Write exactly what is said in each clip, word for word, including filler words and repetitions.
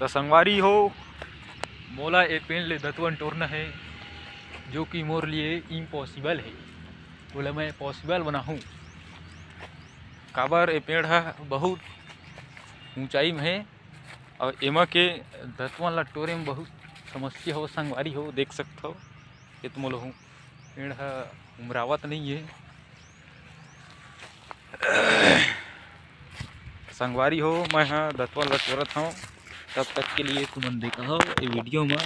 त संगवारी हो, मोला ए पेड़ ले दतवन टोरना हे, जो कि मोर लिए इम्पॉसिबल हे। ओला मैं पॉसिबल बनाहूँ, काबर ए पेड़ ह बहुत ऊंचाई में हे। अउ एमा के दतवन ला टोरे में बहुत समस्या हो संगवारी हो, देख सकथव। ये तो मोला हूँ पेड़ ह उमरावत नहीं है संगवारी हो। मैं ह दतवन ला टोरत हूँ, तब तक के लिए तुमन देखा हो ये वीडियो में।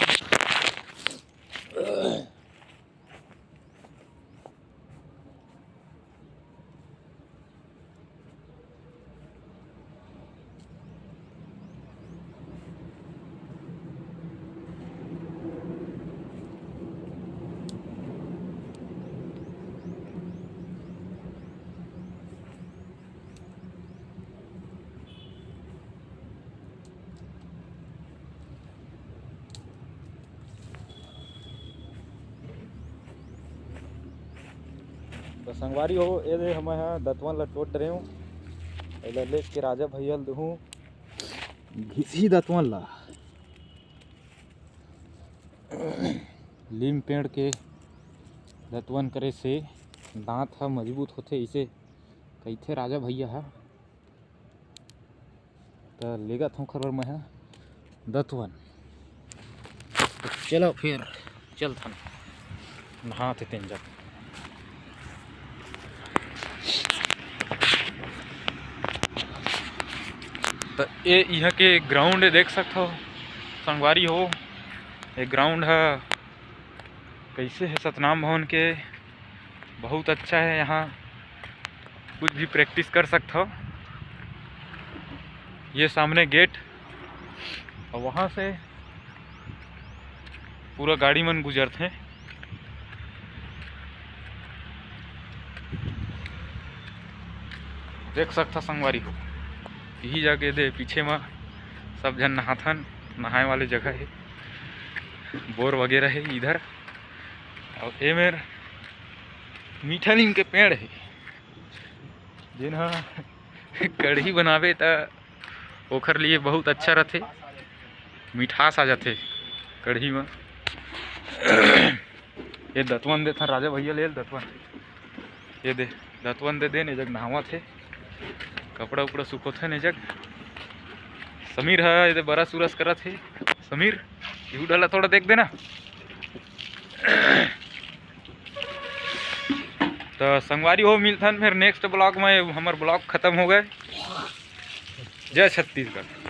तो संगवारी हो, ये दे हमन ह दतवन ला टोट डरेव। एला लेके राजा भैया ल दुहूँ घिसी दतवन ला। लीम पेड़ के दतवन करे से दांत ह मजबूत होथे, इसे कहिथे राजा भैया ह। त लेगत हूँ खबर मैं ह दतवन। त चलो फिर चलथन नहात हे तेन जग। त ए इहाँ के ग्राउंड देख सकथव संगवारी हो। ये ग्राउंड ह कैसे है सतनाम भवन के, बहुत अच्छा है। यहाँ कुछ भी प्रैक्टिस कर सकथव। ये सामने गेट और वहाँ से पूरा गाड़ी मन गुजरथे। देख सकथा संगवारी हो, यही जगह दे पीछे म सब झन नहाथन, नहाए वाले जगह है, बोर वगैरह है इधर। और ए मेर मीठा नीम के पेड़ है, जेन ह कढ़ी बनावे त ओखर लिए बहुत अच्छा रथे, मिठास आ जाथे कढ़ी म। ये दतवन देथन राजा भैया ले दतवन, ये दे दतवन दे देन, ए जग नहावत हे, कपड़ा उपड़ा सुखोथे ने जग। समीर ह ये दे बरस उरस करत हे। समीर, यू डाला थोड़ा देख देना। तो संगवारी हो, मिलथन फिर नेक्स्ट ब्लॉग में। हमर ब्लॉग खत्म हो गए। जय छत्तीसगढ़।